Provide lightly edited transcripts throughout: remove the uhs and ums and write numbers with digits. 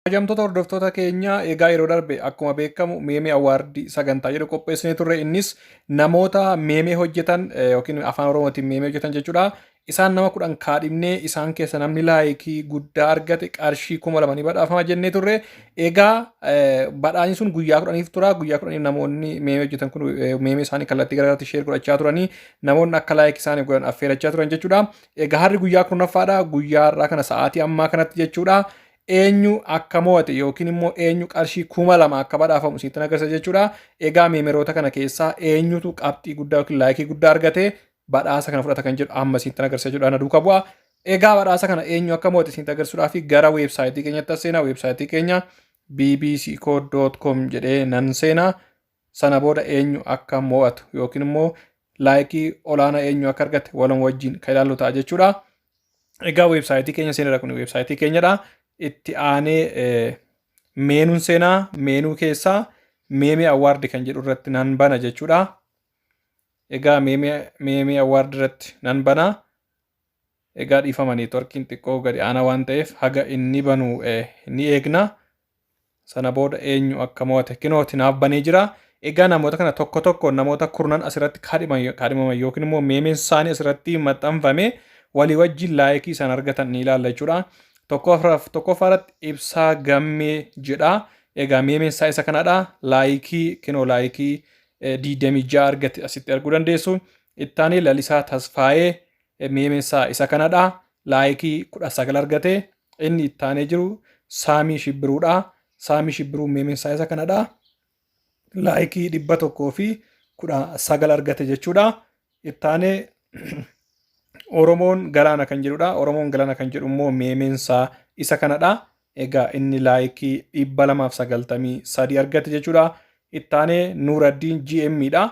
Kabajamtoota hordoftoota keenyaa, egaa yeroo darbe akkuma beekamu Meme Award sagantaa jedhu qopheessinee turre. Innis namoota meme hojjetan yookiin Afaan Oromootiin meme hojjetan jechuudha. Isaan nama 10 kaadhimnee isaan keessa namni like guddaa argate qarshii 2000 ni badhaafama jennee turre. Egaa badhaasni sun guyyaa 10f tura. Guyyaa 10f namoonni meme hojjetan kun meme isaanii kallattii garaagaraatti share godhachaa turanii, namoonni akka like isaanii godhan affeerachaa turan jechuudha. Egaa har'i guyyaa 10ffaadha. Guyyaa har'aa kana sa'aatii ammaa kanatti jechuudha. Eenyu akka mo'ate yookiin immoo eenyu qarshii 2000 akka badhaafamu isinitti agarsiisa jechuudha. Egaa memeroota kana keessaa eenyutu qabxii guddaa yookiin like guddaa argate badhaasa kana fudhata kan jedhu amma isinitti agarsiisa jechuudha. Na duukaa bu'aa. Egaa badhaasa kana eenyu akka mo'ate isinitti agarsiisuudhaaf gara weebsaayitii keenyatti as seenaa. Weebsaayitii keenya bbcco.com jedhee nan seenaa. Sana booda eenyu akka mo'atu yookiin immoo like olaanaa eenyu akka argate waluma wajjin kan ilaallu ta'a jechuudha. Egaa weebsaayitii keenya seeneera, kun weebsaayitii keenyadha. Itti aanee menuun seenaa, menu keessaa Meme Award kan jedhu irratti nan bana jechuudha. Egaa Meme Award irratti nan bana. Egaa dhiifama, networkiin xiqqoo gadi aanaa waan ta'eef haga inni banu ni eegna. Sana booda eenyu akka mo'ate kinooti naaf banee jira. Egaa namoota kana tokko tokko, namoota kurnan asirratti kaadhimaman yookiin immoo memeen isaanii asirratti maxxanfame walii wajjin like isaan argatan ni ilaalla jechuudha. Tokkoffaa irratti Ibsaa Gammee jedha. Egaa memeen isaa isa kanadha. Like kinoo like 26 argate asitti arguu dandeessu. Ittaanee Lalisaa Tasfaayee memeen isaa isa kanadha. Like 19 argate. Inni ittaanee jiru Saamii Shibbiruudha. Saamii Shibbiruu memeen isaa isa kanadha. Like 119 argate jechuudha. Ittaanee Oromoon Galaana kan jedhudha. Oromoon Galaana kan jedhu immoo memeen isaa isa kanadha. Egaa inni like 293 argate jechuudha. Ittaanee Nuuraddiin GM dha.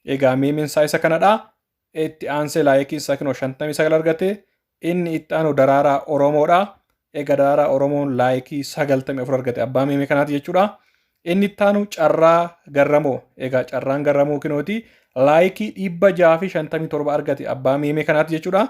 Egaa memeen isaa isa kanadha. Itti aansee likeiin isaa kinoo 59 argate. Inni itti aanu Daraaraa Oromoodha. Egaa Daraaraa Oromoon like 94 argate, abbaa meme kanaati jechuudha. Inni itti aanu Carraa Garramoo. Egaa Carraan Garramoo kinooti like 657 argate, abbaa meme kanaati jechuudha.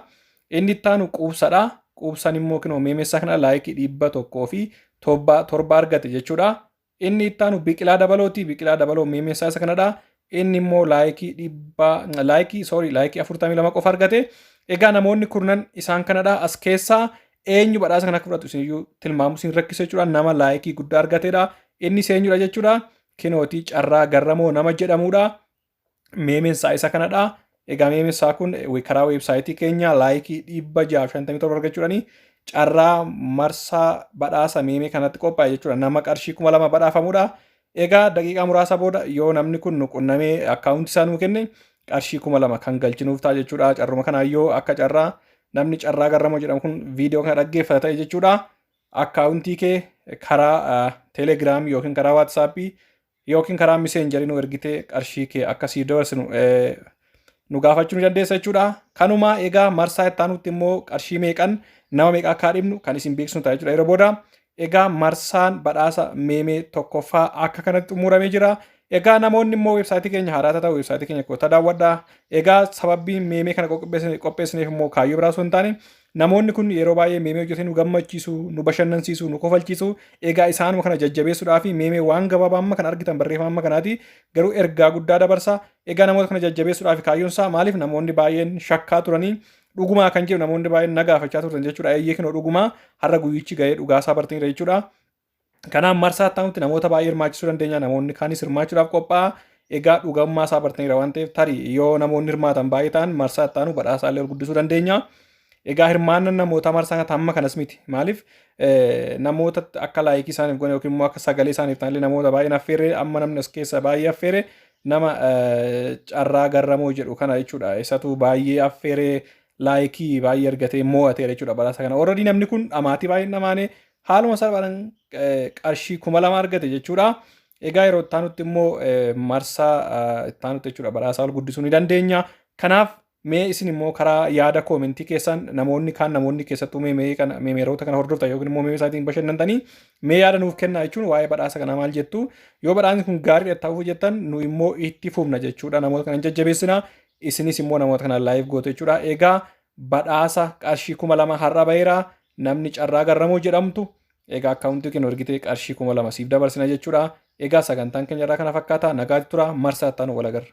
Inni itti aanu Quubsadha. Quubsaan immoo kinoo meme isaa kana like 107 argate jechuudha. Inni itti aanu Biqilaa Dabalooti. Biqilaa Dabaloo meme isaa isa kanadha. Inni immoo like dhibba like, sorry, like 42 qofa argate. Egaa namoonni kurnan isaan kanadha. As keessaa eenyu badhaasa kana akka fudhatu isiniyyuu tilmaamu isin rakkisa jechuudha. Nama like guddaa argatedha. Inni eenyudha jechuudha? Kinootii Carraa Garramoo nama jedhamudha. Memeen isaa isa kanadha. Egaa memeen isaa kun karaa weebsaayitii keenya like 657 argachuudhaani carraa marsaa badhaasa meme kanatti qophaa'e jechuudha. Nama qarshii 2000 badhaafamudha. Egaa daqiiqaa muraasa booda yoo namni kun nu qunnamee akkaawuntii isaa nuu kenne qarshii 2000 kan galchinuuf ta'a jechuudha. Carruma kanaan yoo akka carraa namni Carraa Garramoo jedhamu kun viidiyoo kana dhaggeeffata ta'e jechuudha. Akkaawuntii kee karaa Teelegiraamii yookiin karaa Waatsaappii yookiin karaa Messengerii nu ergitee qarshii kee akka siif dabarsinu nu gaafachuu ni dandeessa jechuudha. Kanuma egaa marsaa itti aanutti immoo qarshii meeqan nama meeqa akka dhibnu kan isin beeksisnu ta'a jechuudha yeroo booda. Egaa marsaan badhaasa meme tokkoffaa akka kanatti xumuramee jira. Egaa namoonni immoo weebsaayitii keenya haaraa ta'u weebsaayitii keenya kottaa daawwadhaa. Egaa sababbiin meme kana qopheessineef immoo kaayyoo biraa osoo hin taane, namoonni kun yeroo baay'ee meme hojjetanii nu gammachiisu, nu bashannansiisu, nu kofalchiisu. Egaa isaanuma kana jajjabeessuudhaa fi meme waan gabaabaa amma kan argitan barreeffama amma kanaati garuu ergaa guddaa dabarsa. Egaa namoota kana jajjabeessuudhaa fi kaayyoon isaa maaliif namoonni baay'een shakkaa turanii, dhugumaa kan jedhu namoonni baay'een na gaafachaa turtan jechuudha. Eeyyee, kinoo dhugumaa har'a guyyichi ga'ee dhugaasaa bartaniidha jechuudha. Kanaaf marsaa itti aanutti namoota baay'ee hirmaachisuu dandeenya. Namoonni kaanis hirmaachuudhaaf qophaa'a. Egaa dhugammaa isaa bartaniira waan ta'eef, tarii yoo namoonni hirmaatan baay'ee ta'an marsaa itti aanu badhaasaa illee ol guddisuu dandeenya. Egaa hirmaannaan namoota marsaa kanatti hamma kanas miti. Maaliif, namoota akka like isaaniif godhan yookiin immoo akka sagalee isaaniif ta'an illee namoota baay'een affeerre. Amma namni as keessa baay'ee affeere nama Carraa Garramoo jedhu kana jechuudha. Isatu baay'ee affeeree like baay'ee argatee mo'ateera jechuudha badhaasa kana. Already namni kun dhamaatii baay'een dhamaane haaluma salphaadhaan qarshii 2000 argate jechuudha. Egaa yeroo itti aanutti immoo marsaa itti aanutti jechuudha badhaasaa ol guddisuu ni dandeenya. Kanaaf mee isin immoo karaa yaada comment keessan, namoonni kaan, namoonni keessattuu meme kana, memeroota kana hordoftan yookiin immoo meme isaatiin bashannantanii, mee yaada nuuf kennaa jechuun waa'ee badhaasa kanaa maal jettu? Yoo badhaasni kun gaariidha ta'uu jettan, nu immoo itti fufna jechuudha. Namoota kana jajjabeessina, isinis immoo namoota kana like gootu jechuudha. Egaa badhaasa qarshii 2000 har'a baheera. Namni Carraa Garramoo jedhamtu Egaa akkaawuntii keenya ergitee qarshii 2000 siif dabarsina jechuudha. Egaa sagantaan keenya irraa kana fakkaata. Nagaatti tura, marsaa itti aanu wal agarra.